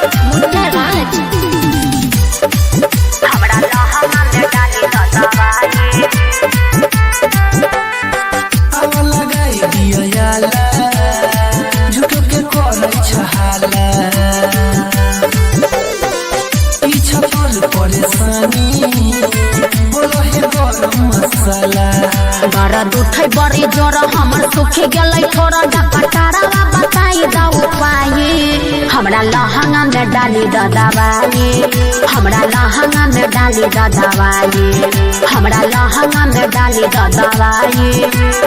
मुन्ना राज। हमरा लहंगा में डाली द दवाई। आवा लगाई दियो याला, झूठो के करै छहाला। पीछा पर परेशानी, बोलो हे गरम मसाला। दर्द उठै बड़ी जोर हमर सुखी गेलै थोड़ा डपटारा बताई द उपाय। हमरा लहंगा में डाली द दवाई। हमरा लहंगा में डाली द दवाई। हमरा लहंगा में डाली द दवाई।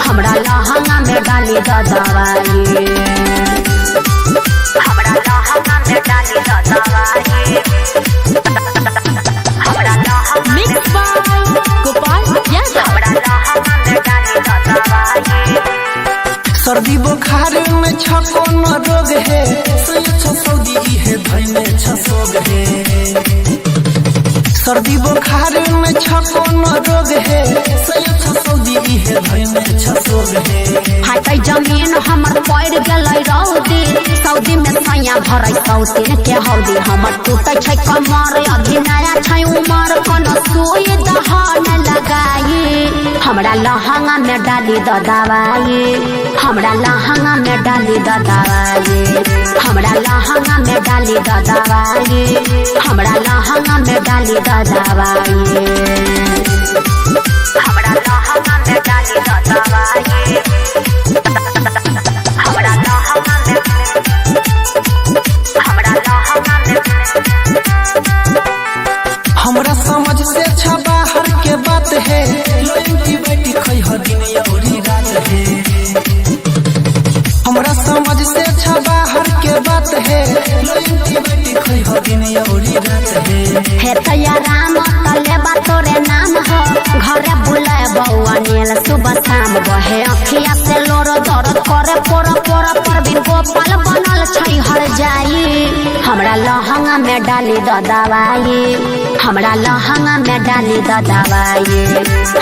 हमरा लहंगा में डाली द दवाई। हमरा लहंगा में डाली द दवाई। हमरा लहंगा मिक्स बाय गोपाल यादव। हमरा लहंगा में डाली द दवाई। सर्दी बुखार में छको न रोग है, सही सऊदी है धैने छसोग है। सर्दी बुखार में छको न रोग है, सही सऊदी है धैने छसोग है। फाटै जमीन हमर पड़ गेलै रौदी, सऊदी में सैया भरै सौतीन के हौदी। हमर टूटै छै कमर अभी नया छै उमर, कोनो सुई दहन लगाई। हमरा लहंगा में डाली द दवाई। हमरा लहंगा में डाली द दवाई। हमरा लहंगा में डाली द दवाई। हमरा लहंगा में डाली द दवाई। हमरा लहंगा में डाली द दवाई। हमरा लहंगा में, हमरा लहंगा में। हमरा समझ से अच्छा बाहर के बात है, लो एंटीबायोटिक खै हर दिन औरी रात है। हमरा समझ से अच्छा बाहर के बात है, लो एंटीबायोटिक खै हर दिन औरी रात है। हे तैया राम तलेबा तोरे नाम हो, घरे बुलाए बौआ नील सुबह शाम। बहे अखिया से लोर दर्द करे पोर पोर, परवीन गोपाल बनल छै हर जाई। हमरा लहंगा में डाली द दवाई। हमरा लहंगा में डाली द दवाई।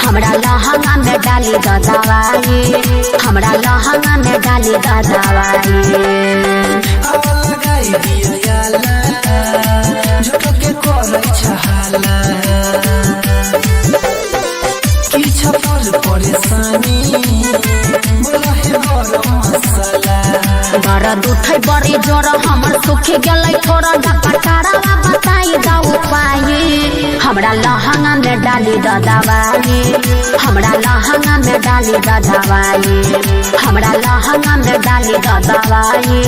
हमरा लहंगा में डाली द दवाई। हमरा लहंगा में डाली द दवाई। आवा लगाई दियो याला, झूठो के करै छहाला। पीछा पर परेशानी, बोलो हे गरम मसाला। दर्द उठै बड़ी जोर हमर सुखी गेलै थोड़ा डपटारा बताई द उपाय। हमरा लहंगा में डाली द दवाई। हमरा लहंगा में डाली द दवाई। हमरा लहंगा में डाली द दवाई।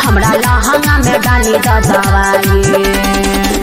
हमरा लहंगा में डाली द दवाई।